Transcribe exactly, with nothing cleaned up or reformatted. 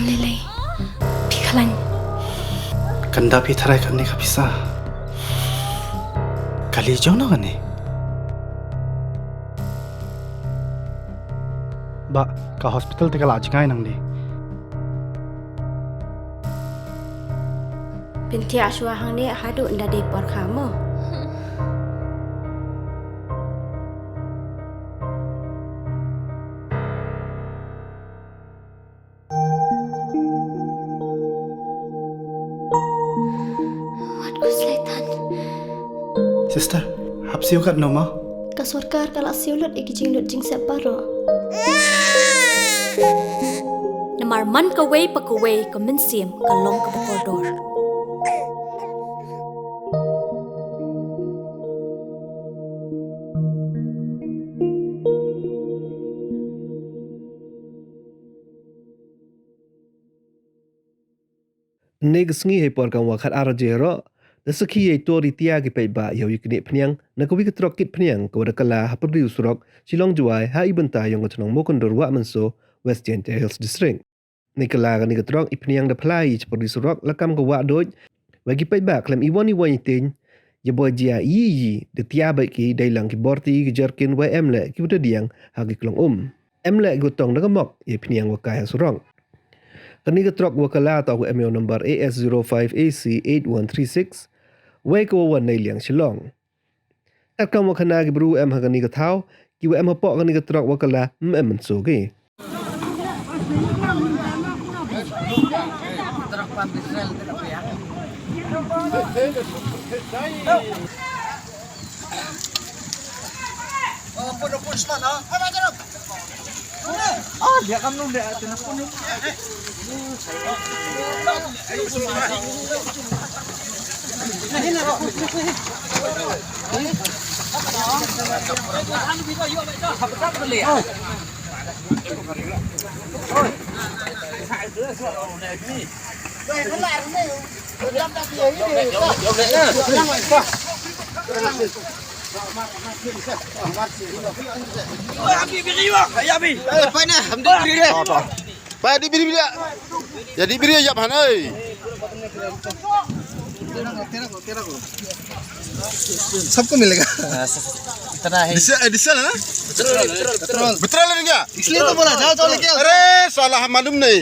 Lei lei. Phi khlañ. Kanda phi tharai kani ka pisa. Kali jong no kani. Ba, ka hospital te ka la jngai nang di. Pynthia shuwa hangne haduh nda dei por kha mo. Wat ku slaitan. Sister, hap siew kat no ma? Ka sorkar ka la siew lut i ki jinglut jingsep baroh. Namar man kawei pa kawei ka mynsiem ka long kaba kordor. Ynne ka sngi hei por kam wa khat ar baje roh, da sakhi yei tor i tia ki paidbah ya u knieh phniang na kawi ka trok kit phniang ka wa da kylla ha pyrdi u surok Shillong Jowai ha i bynta yong ka chnong Mawkyndur Wah Mynso, West Jaintia Hills District. Ni kylla kani ka trok i phniang da phlai i cha pyrdi surok la kam ka wah doid. Wei ki paidbah khlem i wan i wan i tieng, ya boi jia i i da tia bait ki dei lang ki borti ki jerkin wei em leh ki wa da diang ha ki klong um. Em leh ki wa tong da ka mok ya i phniang wa kai ha surok. Kani ka trok wa kylla toh ka em ya u number A S zero five A C eight one three six, wei ka wa wan nei liang Shillong. Katkam wa khana ki bru em ha kani ka thaw, ki wa em hapoh kani ka trok wa kylla ym em mynso ki. Pai na, ham di biri re. Pai di biri biri. Ya di biri ya, yap han, oi. सबको मिलेगा। इतना है। Diesel, diesel है ना? Petrol, petrol. Petrol है क्या? इसलिए तो बोला, जाओ, जाओ, लेके आओ। अरे, साला, हम मालूम नहीं।